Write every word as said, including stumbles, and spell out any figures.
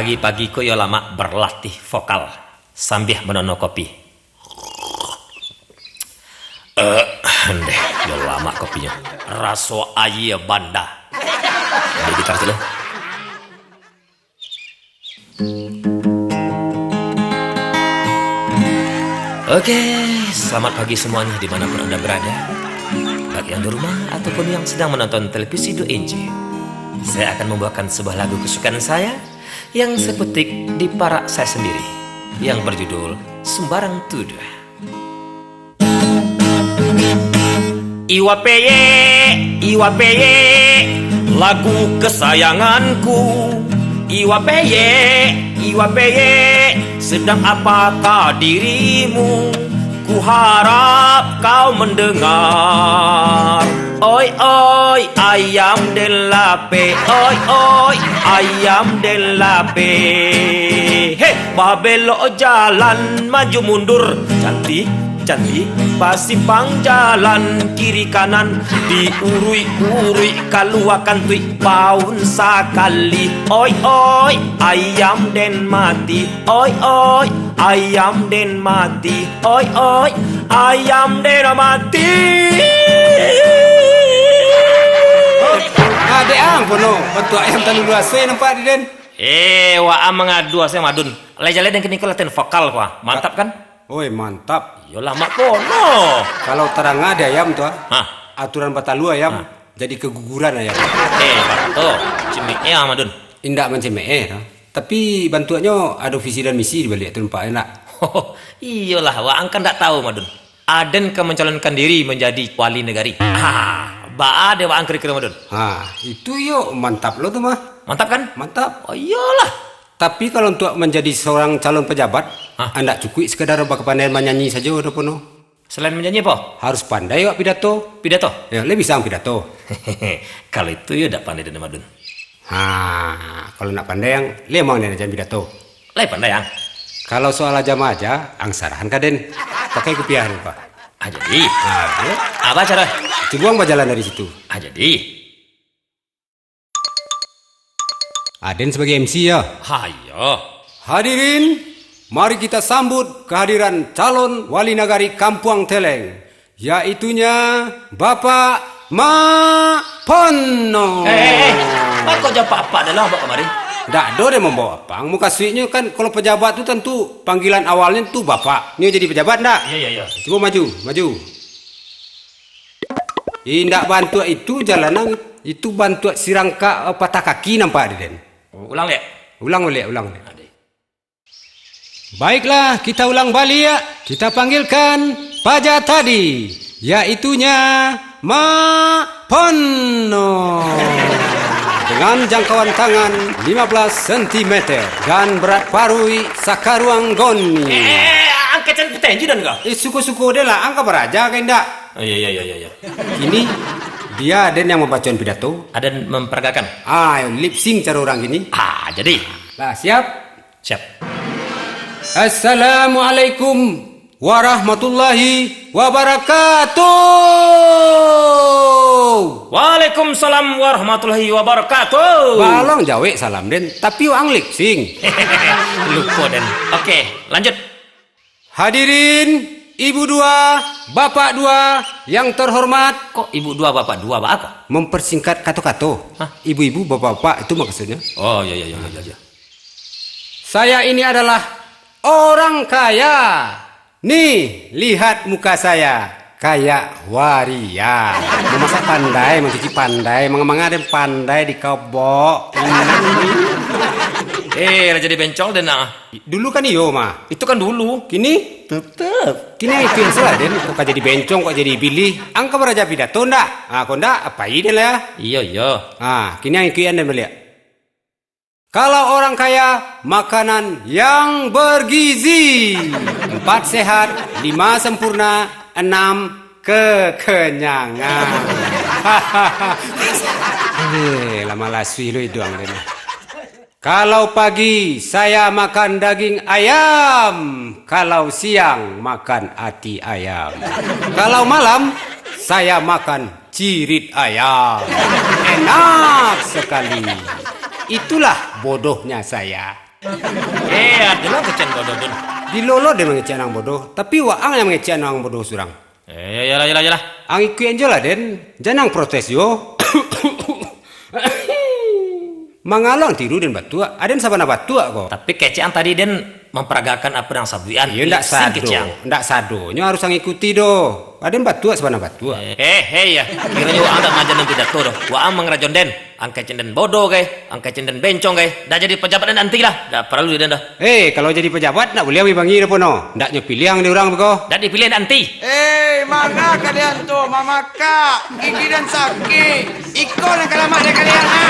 Pagi-pagi ko yo lamak berlatih vokal sambia manono kopi. Eh, ndeh, yo lamak kopinyo. Raso aia banda. Jadi gitar dulu. Oke, selamat pagi semuanya di mana pun Anda berada. Baik yang di rumah ataupun yang sedang menonton televisi dua inci. Saya akan membawakan sebuah lagu kesukaan saya yang seketik diparak saya sendiri, yang berjudul Sembarang Tuduh. Iwa peye, iwa peye, lagu kesayanganku. Iwa peye, iwa peye, sedang apakah dirimu? Ku harap kau mendengar. Oi, oi, ayam den lape. Oi, oi, ayam den lape. Hei, babelok jalan maju mundur. Cantik, cantik, pasimpang jalan kiri kanan. Diuruik-uruik kalua kantuik paun sakali. Oi, oi, ayam den mati. Oi, oi, ayam den mati. Oi, oi, ayam den mati. Adek ang kono, bantuak ayam talulu asai nampak di den. Eh, waang mangadu asai Madun. Lai jaleh den kini ko latihan vokal ko ah. Mantap kan? Oi, mantap. Iyolah, mak kono. Kalau taranga di ayam tu ah, Hah? aturan batalua ayam, Hah? jadi keguguran ayam. Eh, Pak, tu, cimik eh Madun. Indak mancimik eh tu. Tapi bantuaknyo ado visi dan misi di baliak tu nampak, indak? Iyolah, waang kan ndak tahu, Madun. Aden ka mencalonkan diri menjadi wali negari. Ah, baa dek waang kira-kira, Madun? Ha, itu iyo mantap lo tu mah. Mantap kan? Mantap. Oh, iyolah. Tapi kalau untuk menjadi seorang calon pejabat, Hah? Andak cukuik sekadar bakapandaian manyanyi sajo, Dopono. Selain manyanyi apo? Harus pandai awak pidato. Pidato? Ya, lai bisa ang pidato. Kalau itu yo dak pandai den, Madun. Ha, kalau nak pandai ang, lai amang den aja pidato. Lai pandai ang. Kalau soal aja mah aja, ang sarahan ka den. Pakai kupiah lupa. Ah, jadi. Ha, ya. Apa cara? Cubo ang bajalan dari situ. Ah, jadi. Aden sebagai M C ya. Hayo. Hadirin, mari kita sambut kehadiran calon wali nagari Kampuang Teleng, yaitunya Bapak Mak Pono. Eh, eh, eh. Bako jo apak-apak dah lah, Abak kamari. Ndak ado deh mambawa apang. Mukasuiknyo kan, kalau pejabat tu tentu panggilan awalnyo tu Bapak. Nio jadi pejabat ndak? Iya, iya, iya. Cubo maju, maju. Indak bantuak itu jalanang, itu bantuak sirangkak, eh, patah kaki nampak di den. Oh, ulang, Lek. Ulang, Lek, ulang, Lek. Baiklah, kita ulang baliak, kita panggilkan paja tadi, yaitunya Mak Pono. Dengan jangkauan tangan lima belas sentimeter dan berat paruik sakaruang goni. Eh, eh, eh, angkatan petinju dan kau? Eh, suko-suko deh lah, angka baraja ka indak? Oh, iya, iya, iya, iya, iya. Kini, dia aden yang mambacoan pidato. Aden memperagakan. Ah, lip sync caro urang kini. Ah, jadi. Lah, siap? Siap. Assalamualaikum warahmatullahi wabarakatuh. Waalaikumsalam warahmatullahi wabarakatuh. Balong jawek salam den, tapi waang lip sync. Lupo den. Oke, lanjut. Hadirin, ibu dua, bapak dua yang terhormat. Kok ibu dua, bapak dua, baa ko? Mempersingkat kato-kato. Hah? Ibu-ibu, bapak-bapak, itu maksudnya. Oh, ya, ya, ya, ya, ya, ya. Saya ini adalah orang kaya. Nih, lihat muka saya. Kayak waria. Memasak pandai, mencuci pandai, manga-manga den pandai di kobok. Eh, lah jadi bencong den nah. Dulu kan iyo mah. Itu kan dulu. Kini? Tetep. Kini itu yang salah den. Kok ka jadi bencong, kok jadi bilih. Ang ka baraja pidato ndak? Ah, kok ndak, apai den lah. Iyo, iyo. Ah, kini ang ikuian den baliak. Kalau orang kaya, makanan yang bergizi. Empat sehat, lima sempurna, enam kekenyangan. Eh, lah malasui lo iduang den. Kalau pagi, saya makan daging ayam. Kalau siang, makan ati ayam. Kalau malam, saya makan cirit ayam. Enak sekali. Itulah bodohnya saya. Eh, adolah kecek bodoh, Den. Dilolo den mangecek nan bodoh, tapi waang yang mangecek nan bodoh surang. Eh, yalah, yalah, yalah. Ang ikuik an jo lah, Den. Jan ang protes jo. Mangalo ang tiru den batuak, aden sabana batuak ko. Tapi kecek ang tadi den mamparagakan apo nan sabuik an. Iyo, ndak sado, ndak sadonyo harus ang ikuti doh. Aden batuak sabana batuak. Eh, eh, eh, iyo. Kironyo waang ndak mangaja den pidato doh. Waang mangarajoan den. Ang kecek den bodoh gai, ang kecek den bencong gai. Ndak jadi pajabat den nanti lah. Ndak paralu den doh. Eh, kalau jadi pajabat, ndak buliah ambiak pangi doh, Pono. Ndak nyo piliah ang dek urang beko. Ndak dipiliah nanti. Eh, manga kalian tu, mamakak, gigi den sakik, iko nan ka lamak dek kalian, ha?